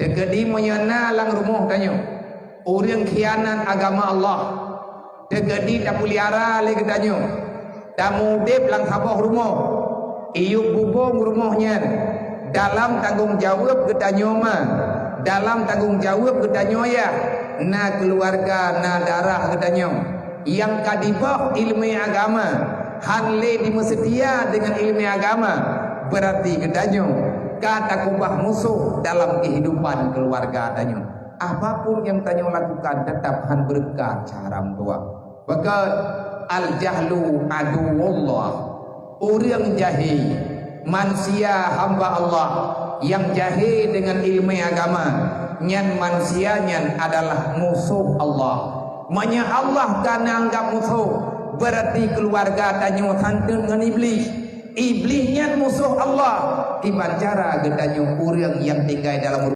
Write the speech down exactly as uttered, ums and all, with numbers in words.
Teukeudi meunyoe na lam rumoh tanyoe ureuëng khianat agama Allah, teukeudi tapeuliara lé geutanyoe, tameudeb lam saboh rumoh, iyup bubông rumoh nyan, dalam tanggông jaweueb geutanyoe ma, dalam tanggông jaweueb geutanyoe yah, na keuluwarga, na darah geutanyoe. Nyang ka diboh iéleumé agama, hán lé jimeuseutia deungon iéleumé agama, beurati geutanyoe ka takeubah musoh dalam keuhidupan keuluwarga tanyoe. Apapun nyang tanyoe lakukan, teutap hán beureukat cara meutuah. Pakon? Al-jahlu aduwwullah. Ureuëng jahé, manusia hamba Allah nyang jahé deungon iéleumé agama, nyan manusia nyan adalah musoh Allah. Meunyoe Allah ka neuanggab musoh, beurati keuluwarga tanyoe santeun ngon Iblih. Iblih nyan musoh Allah. Kiban cara geutanyoe ureuëng nyang tinggai dalam